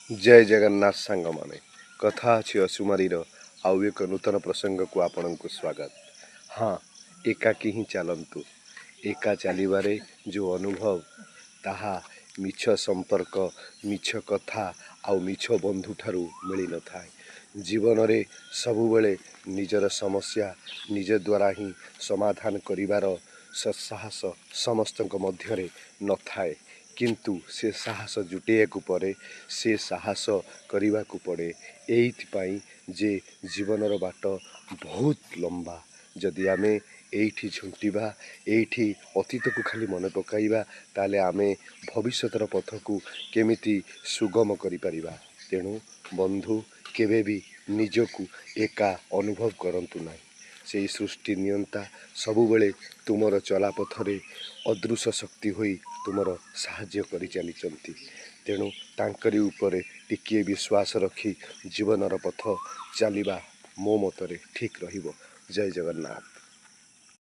ଜୟ ଜଗନ୍ନାଥ ସାଙ୍ଗମାନେ, କଥା ଅଛି ଅସୁମାରୀର ଆଉ ଏକ ନୂତନ ପ୍ରସଙ୍ଗକୁ ଆପଣଙ୍କୁ ସ୍ୱାଗତ। ହଁ, ଏକାକୀ ହିଁ ଚାଲନ୍ତୁ। ଏକା ଚାଲିବାରେ ଯେଉଁ ଅନୁଭବ, ତାହା ମିଛ ସମ୍ପର୍କ, ମିଛ କଥା ଆଉ ମିଛ ବନ୍ଧୁଠାରୁ ମିଳିନଥାଏ। ଜୀବନରେ ସବୁବେଳେ ନିଜର ସମସ୍ୟା ନିଜ ଦ୍ୱାରା ହିଁ ସମାଧାନ କରିବାର ସତ୍ସାହସ ସମସ୍ତଙ୍କ ମଧ୍ୟରେ ନଥାଏ, କିନ୍ତୁ ସେ ସାହସ ଜୁଟେଇବାକୁ ପରେ, ସେ ସାହସ କରିବାକୁ ପଡ଼େ, ଏଇଥିପାଇଁ ଯେ ଜୀବନର ବାଟ ବହୁତ ଲମ୍ବା। ଯଦି ଆମେ ଏଇଠି ଝୁଣ୍ଟିବା, ଏଇଠି ଅତୀତକୁ ଖାଲି ମନେ ପକାଇବା, ତାହେଲେ ଆମେ ଭବିଷ୍ୟତର ପଥକୁ କେମିତି ସୁଗମ କରିପାରିବା? ତେଣୁ ବନ୍ଧୁ, କେବେ ବି ନିଜକୁ ଏକା ଅନୁଭବ କରନ୍ତୁ ନାହିଁ। ସେଇ ସୃଷ୍ଟି ନିୟନ୍ତା ସବୁବେଳେ ତୁମର ଚଲାପଥରେ ଅଦୃଶ୍ୟ ଶକ୍ତି ହୋଇ ତୁମର ସାହାଯ୍ୟ କରି ଚାଲିଛନ୍ତି। ତେଣୁ ତାଙ୍କରି ଉପରେ ଟିକିଏ ବିଶ୍ୱାସ ରଖି ଜୀବନର ପଥ ଚାଲିବା ମୋ ମତରେ ଠିକ୍ ରହିବ। ଜୟ ଜଗନ୍ନାଥ।